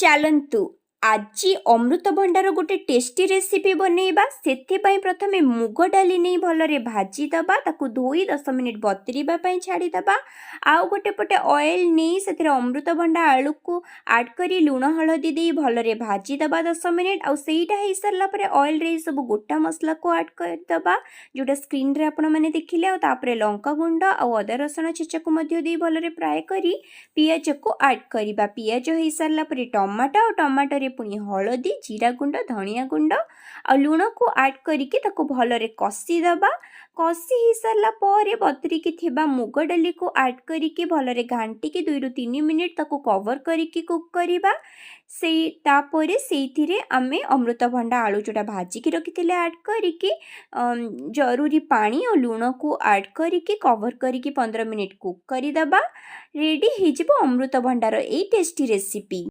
ଚାଲନ୍ତୁ, ଆଜି ଅମୃତଭଣ୍ଡାର ଗୋଟେ ଟେଷ୍ଟି ରେସିପି ବନେଇବା। ସେଥିପାଇଁ ପ୍ରଥମେ ମୁଗ ଡାଲି ନେଇ ଭଲରେ ଭାଜିଦେବା। ତାକୁ ଧୋଇ 10 ମିନିଟ୍ ବତୁରିବା ପାଇଁ ଛାଡ଼ିଦେବା। ଆଉ ଗୋଟେ ପଟେ ଅଏଲ୍ ନେଇ ସେଥିରେ ଅମୃତଭଣ୍ଡା, ଆଳୁକୁ ଆଡ଼୍ କରି ଲୁଣ ହଳଦୀ ଦେଇ ଭଲରେ ଭାଜିଦେବା 10 ମିନିଟ୍। ଆଉ ସେଇଟା ହେଇସାରିଲା ପରେ ଅଏଲ୍ରେ ଏସବୁ ଗୋଟା ମସଲାକୁ ଆଡ଼୍ କରିଦେବା, ଯେଉଁଟା ସ୍କ୍ରିନ୍ରେ ଆପଣମାନେ ଦେଖିଲେ। ଆଉ ତାପରେ ଲଙ୍କା ଗୁଣ୍ଡ ଆଉ ଅଦା ରସୁଣ ଛେଚାକୁ ମଧ୍ୟ ଦେଇ ଭଲରେ ଫ୍ରାଏ କରି ପିଆଜକୁ ଆଡ଼୍ କରିବା। ପିଆଜ ହେଇସାରିଲା ପରେ ଟମାଟୋ, ଆଉ ଟମାଟୋରେ ପୁଣି ହଳଦୀ, ଜିରା ଗୁଣ୍ଡ, ଧନିଆ ଗୁଣ୍ଡ ଆଉ ଲୁଣକୁ ଆଡ଼୍ କରିକି ତାକୁ ଭଲରେ କଷିଦେବା। କଷି ହେଇସାରିଲା ପରେ ବତୁରିକି ଥିବା ମୁଗ ଡାଲିକୁ ଆଡ଼୍ କରିକି ଭଲରେ ଘାଣ୍ଟିକି 2ରୁ 3 ମିନିଟ୍ ତାକୁ କଭର୍ କରିକି କୁକ୍ କରିବା। ତାପରେ ସେଇଥିରେ ଆମେ ଅମୃତଭଣ୍ଡା, ଆଳୁ ଯେଉଁଟା ଭାଜିକି ରଖିଥିଲେ ଆଡ଼୍ କରିକି ଜରୁରୀ ପାଣି ଆଉ ଲୁଣକୁ ଆଡ଼୍ କରିକି କଭର୍ କରିକି 15 ମିନିଟ୍ କୁକ୍ କରିଦେବା। ରେଡ଼ି ହେଇଯିବ ଅମୃତଭଣ୍ଡାର ଏଇ ଟେଷ୍ଟି ରେସିପି।